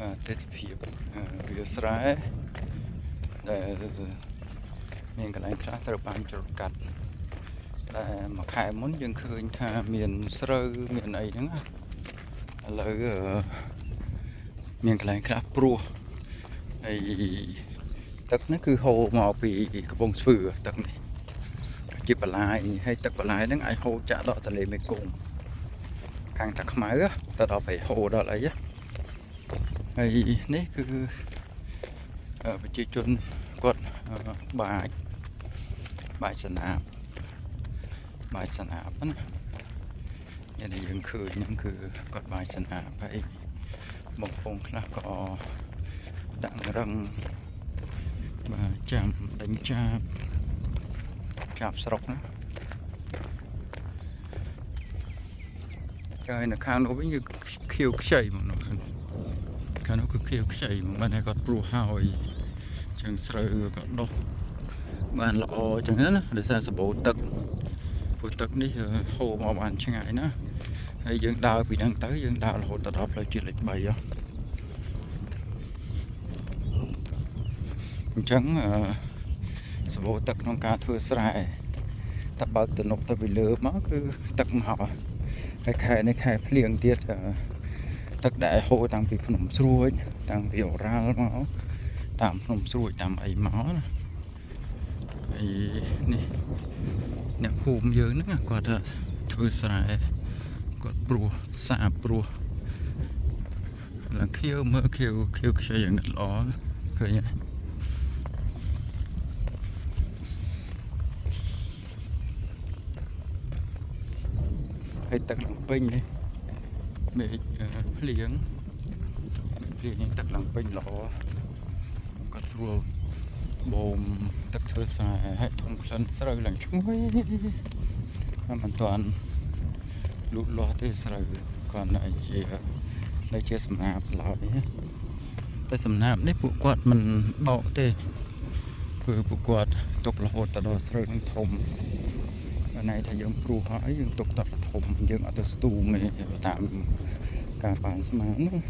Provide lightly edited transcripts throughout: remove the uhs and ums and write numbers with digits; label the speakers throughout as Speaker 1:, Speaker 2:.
Speaker 1: បាទទេសភាពវាលស្រែដែលមានកន្លែងខ្លះត្រូវបានច្រូតកាត់ដែលមួយខែមុនយើងឃើញថាមានស្រូវមានអីហ្នឹងណាឥឡូវមានកន្លែងខ្លះព្រោះហើយទឹកហ្នឹងគឺហូរមកពីកំពង់ស្ពឺទឹកនេះជាបន្លាយហើយទឹកបន្លាយហ្នឹងអាចហូរចាក់ដល់ទន្លេមេគង្គខាងតាខ្មៅទៅដល់ទៅហូរដល់អីហើយនេះគឺប្រជាជនគាត់បាចបាចសនាបបាចសនាបណានេះយើងឃើញហ្នឹងគឺគាត់បាចសនាបហើយបងប្អូនខ្លះក៏ដាក់រឹងបាទចាំដេញចាបចាបស្រុកណាហើយនៅខាងនោះវិញគឺខៀវខ្ចីមកនោះខាងនោះគឺខៀវខ្ចីមកបានតែគាត់ព្រោះហើយចឹងស្រូវក៏ដុះបានល្អចឹងណាដោយសារសម្បូរទឹកព្រោះទឹកនេះហូរមកបានឆ្ងាយណាហើយយើងដើរពីហ្នឹងទៅយើងដើររហូតទៅដល់ផ្លូវជាតិលេខ3ហ៎អញ្ចឹងសម្បូរទឹកក្នុងការធ្វើស្រែតែបើកទំនប់ទៅពីលើមកគឺទឹកមកហើយខែនេះខែភ្លៀងទៀតទឹកដែលហូរតាំងពីភ្នំស្រួចតាំងពីអូរ៉ាល់មកតាមភ្នំស្រួចតាមអីមកណាហើយនេះអ្នកភូមិយើងហ្នឹងគាត់ធ្វើស្រែគាត់ព្រោះសាព្រោះឡើងខៀវមើលខៀវខៀវខ្ចីយ៉ាងល្អឃើញទេហើយទឹកឡើងពេញនេះមេឃភ្លៀងភ្លៀងទឹកឡើងពេញល្អគាត់ស្រួលបូមទឹកធ្វើស្រែហើយធំក្លិនស្រូវឡើងឈ្ងុយហើយមិនទាន់លូតលាស់ទេស្រូវគាត់នៅជាសំណាបឡើយតែសំណាបនេះពួកគាត់មិនដកទេគឺពួកគាត់ទុករហូតទៅដល់ស្រូវនឹងធំន័យថាយើងព្រោះហើយយើងទុកតធំយើងអត់ទៅស្ទូងទេតាមការបានស្មានណា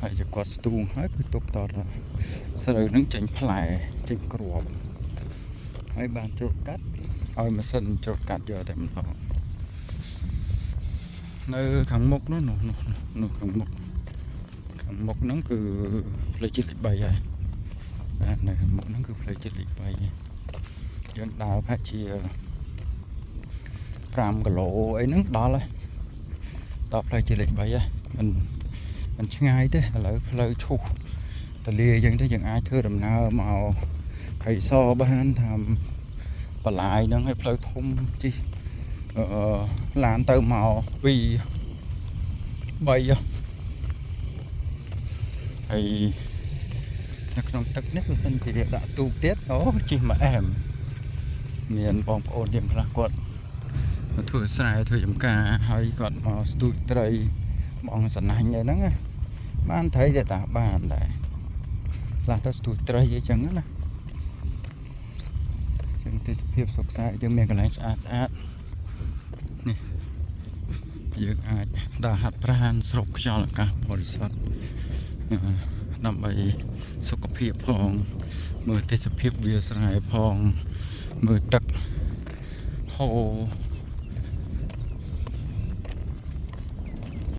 Speaker 1: ហើយជាគាត់ស្ទូងហើយគឺទុកតស្រូវនឹងចេញផ្លែចេញគ្រាប់ហើយបានច្រូតកាត់ឲ្យម៉ាស៊ីនច្រូតកាត់យកតែម្ដងនៅខាងមុខនោះនោះនោះខាងមុខខាងមុខហ្នឹងគឺផ្លូវជាតិលេខ3ហើយបាទនៅខាងមុខហ្នឹងគឺផ្លូវជាតិលេខ3យើងដើរប្រហែលជា5គីឡូអីហ្នឹងដល់ហើយដល់ផ្លូវជាតិលេខ3ហើយមិនឆ្ងាយទេឥឡូវផ្លូវឈូសតលាអញ្ចឹងទៅយើងអាចធ្វើដំណើរមកខៃសបានតាមបន្លាយហ្នឹងហើយផ្លូវធំជិះឡានទៅមក2 3ហើយនៅក្នុងទឹកនេះបើសិនជាដាក់ទូកទៀតអូជិះមកអែមមានបងប្អូនយើងខ្លះគាត់មកធ្វើស្រែធ្វើចំការហើយគាត់មកស្ទូចត្រីបងសណាញ់អីហ្នឹងបានត្រីតែតាបានដែរខ្លះទៅស្ទូចត្រីអីចឹងណាចឹងទេសភាពសុខសាន្តយើងមានកន្លែងស្អាតស្អាតនេះយើងអាចដើរហាត់ប្រាណស្រូបខ្យល់អាកាសបរិសុទ្ធដើម្បីសុខភាពផងមើលទេសភាពវាលស្រែផងមើលទឹកហូរ